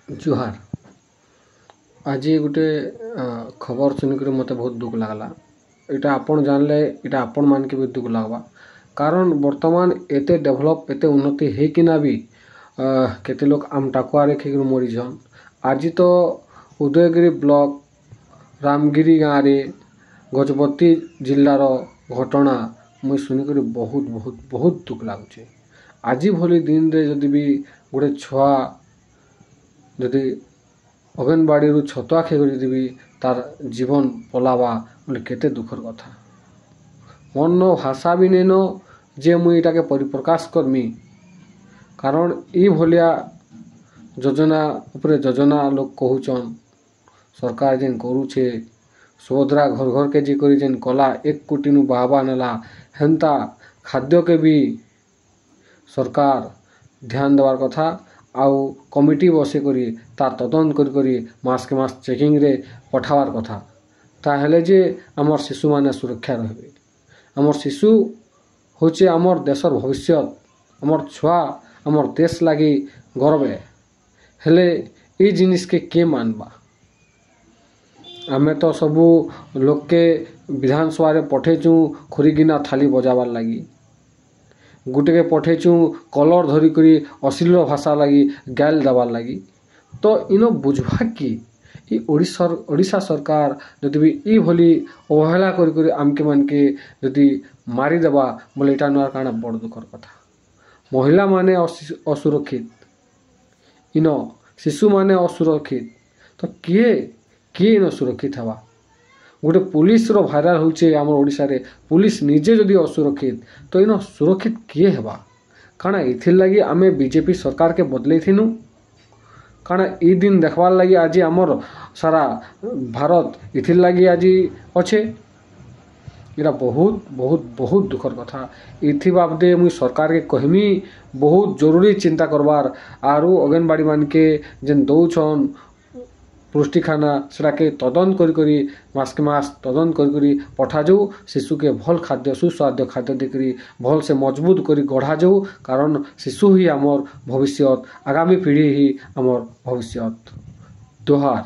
ଜୁହାର। ଆଜି ଗୋଟେ ଖବର ଶୁନିକରି ମୋତେ ବହୁତ ଦୁଃଖ ଲାଗ୍ଲା। ଏଇଟା ଆପଣ ଜାଣିଲେ ଏଇଟା ଆପଣମାନକେ ବି ଦୁଃଖ ଲାଗ୍ବା, କାରଣ ବର୍ତ୍ତମାନ ଏତେ ଡେଭଲପ୍, ଏତେ ଉନ୍ନତି ହେଇକିନା ବି କେତେ ଲୋକ ଆମ ଟାକୁଆରେ ଖାଇକରି ମରିଛନ୍। ଆଜି ତ ଉଦୟଗିରି ବ୍ଲକ୍ ରାମଗିରି ଗାଁରେ ଗଜପତି ଜିଲ୍ଲାର ଘଟଣା ମୁଇଁ ଶୁନିକରି ବହୁତ ବହୁତ ବହୁତ ଦୁଃଖ ଲାଗୁଛେ। ଆଜି ଭଳି ଦିନରେ ଯଦି ବି ଗୋଟେ ଛୁଆ ଯଦି ଅଙ୍ଗନବାଡ଼ିରୁ ଛତୁଆ ଖାଇକରି ଯଦି ବି ତାର୍ ଜୀବନ ପଲାବା ବୋଲେ କେତେ ଦୁଃଖର କଥା। ମନ ଭାଷା ବି ନେଇନ ଯେ ମୁଇଁ ଏଇଟାକେ ପରିପ୍ରକାଶ କର୍ମି, କାରଣ ଇ ଭଳିଆ ଯୋଜନା ଉପରେ ଯୋଜନା ଲୋକ କହୁଛନ୍, ସରକାର ଯେନ୍ କରୁଛେ, ସୁଭଦ୍ରା ଘର ଘରକେ ଯେ କରି ଯେନ୍ କଲା, 1 କୋଟିନୁ ବାହବା ନେଲା, ହେନ୍ତା ଖାଦ୍ୟକେ ବି ସରକାର ଧ୍ୟାନ ଦେବାର୍ କଥା ଆଉ କମିଟି ବସେଇକରି ତାର୍ ତଦନ୍ତ କରି କରି ମାସକେ ମାସ ଚେକିଂରେ ପଠାବାର୍ କଥା। ତାହେଲେ ଯେ ଆମର୍ ଶିଶୁମାନେ ସୁରକ୍ଷା ରହିବେ। ଆମର୍ ଶିଶୁ ହଉଛେ ଆମର୍ ଦେଶର ଭବିଷ୍ୟତ, ଆମର୍ ଛୁଆ ଆମର୍ ଦେଶ ଲାଗି ଗର୍ବ। ହେଲେ ଏଇ ଜିନିଷ୍କେ କିଏ ମାନ୍ବା? ଆମେ ତ ସବୁ ଲୋକ୍କେ ବିଧାନସଭାରେ ପଠେଇଛୁଁ ଖୁରିଗିନା ଥାଲି ବଜାବାର୍ ଲାଗି, ଗୁଟେକେ ପଠେଇଛୁଁ କଲର୍ ଧରିକରି ଅଶ୍ଳୀଳ ଭାଷା ଲାଗି ଗାଏଲ୍ ଦେବାର୍ ଲାଗି। ତ ଇନ ବୁଝ୍ବା କି ଇ ଓଡ଼ିଶା ସରକାର ଯଦି ବି ଇ ଭଳି ଅବହେଳା କରି କରି ଆମ୍କେ ମାନକେ ଯଦି ମାରିଦେବା ବୋଲେ ଇଟା ନୂଆ କାଣା ବଡ଼ ଦୁଃଖର କଥା। ମହିଳାମାନେ ଅସୁରକ୍ଷିତ, ଇନ ଶିଶୁମାନେ ଅସୁରକ୍ଷିତ, ତ କିଏ କିଏ ଇନ ସୁରକ୍ଷିତ ହେବା? ଗୋଟେ ପୋଲିସର ଭାଇରାଲ ହଉଛେ ଆମର ଓଡ଼ିଶାରେ, ପୋଲିସ ନିଜେ ଯଦି ଅସୁରକ୍ଷିତ ତ ଇନ ସୁରକ୍ଷିତ କିଏ ହେବା? କାଣା ଏଥିର୍ ଲାଗି ଆମେ ବିଜେପି ସରକାରକେ ବଦଲେଇଥିନୁ? କାଣା ଇ ଦିନ ଦେଖ୍ବାର୍ ଲାଗି ଆଜି ଆମର୍ ସାରା ଭାରତ ଏଥିର୍ ଲାଗି ଆଜି ଅଛେ? ଏଇଟା ବହୁତ ବହୁତ ବହୁତ ଦୁଃଖର କଥା। ଏଥି ବାବଦେ ମୁଇଁ ସରକାରକେ କହେମି ବହୁତ ଜରୁରୀ ଚିନ୍ତା କରବାର୍, ଆରୁ ଅଙ୍ଗନବାଡ଼ି ମାନକେ ଯେନ୍ ଦଉଛନ୍ ପୃଷ୍ଟିଖାନା ସେଟାକେ ତଦନ୍ତ କରି କରି ମାସକେ ମାସ ତଦନ୍ତ କରି କରି ପଠାଯାଉ। ଶିଶୁକେ ଭଲ୍ ଖାଦ୍ୟ, ସୁସ୍ୱାଦ୍ୟ ଖାଦ୍ୟ ଦେଇକରି ଭଲ୍ସେ ମଜବୁତ କରି ଗଢ଼ାଯାଉ, କାରଣ ଶିଶୁ ହିଁ ଆମର୍ ଭବିଷ୍ୟତ, ଆଗାମୀ ପିଢ଼ି ହିଁ ଆମର୍ ଭବିଷ୍ୟତ। ଜୁହାର।